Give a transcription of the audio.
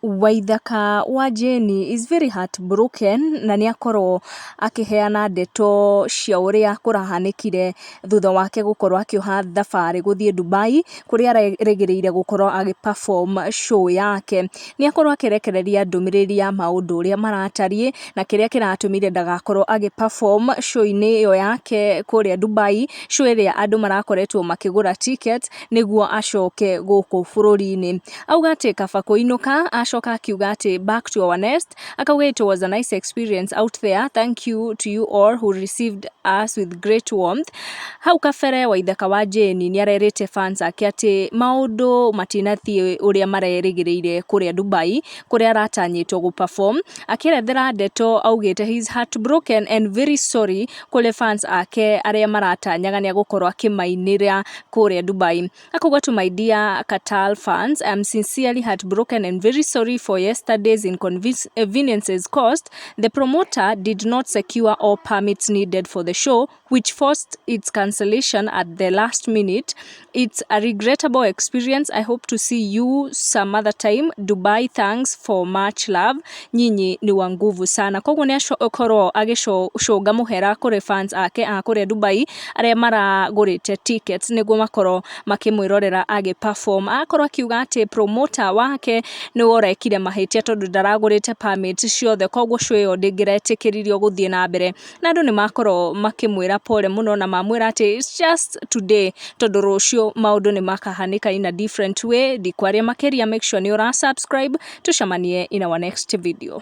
Waithaka wa Jane is very heartbroken na nĩ akorwo akĩheana ndeto cia ũrĩa kũrahanĩkire thutha wake gũkorwo akĩoha thabarĩ gũthiĩ Dubai, kũrĩa arerĩgĩrĩire gũkorwo agĩ perform show yake. Nĩ akorwo akĩrekereria ndũmĩrĩri ya maũndũ ũrĩa maratariĩ na kĩrĩa kĩratũmire ndagakorwo agĩ perform show-inĩ ĩyo yake kũrĩa Dubai, show ĩrĩa andũ marakoretwo makĩgũra ticket nĩguo acoke gũkũ bũrũri-inĩ. Auga atĩ kaba kũinũka, acoka akiuga atĩ "Back to our nest." Akauga, "It was a nice experience out there. Thank you to you all who received us with great warmth." Hau kabere Waithaka wa Jane nĩ arerĩte fans ake atĩ maũndũ matinathiĩ ũrĩa marerĩgĩrĩire kũrĩa Dubai, kũrĩa aratanyĩtwo gũ perform. Akĩerethera ndeto augĩte he is heartbroken and very sorry kũrĩ fans ake arĩa maratanyaga nĩ egũkorwo akĩmainĩra kũrĩa Dubai. Akauga, "To my dear Qatar fans, I am sincerely heartbroken and very sorry for yesterday's inconveniences caused. The promoter did not secure all permits needed for the show, which forced its cancellation at the last minute. It's a regrettable experience. I hope to see you some other time. Dubai, thanks for much love. Nyinyi ni wa nguvu sana." Koguo nĩ akorwo agĩcũnga mũhera kũrĩ fans ake a kũrĩa Dubai arĩa maragũrĩte tickets nĩguo makorwo makĩmwĩrorera agĩ perform. Akorwo akiuga atĩ promoter wake nĩwe ũrekire mahĩtia tondũ ndaragũrĩte permit ciothe, koguo show ĩyo ndĩngĩretĩkĩririo gũthiĩ na mbere. Na andũ nĩ makorwo makĩmwĩra pole mũno na mamwĩra atĩ it's just today, tondũ rũciũ maũndũ nĩ makahanĩka in a different way. Ndikwaria makĩria, make sure nĩ ũra subscribe, tũcemanie in our next video.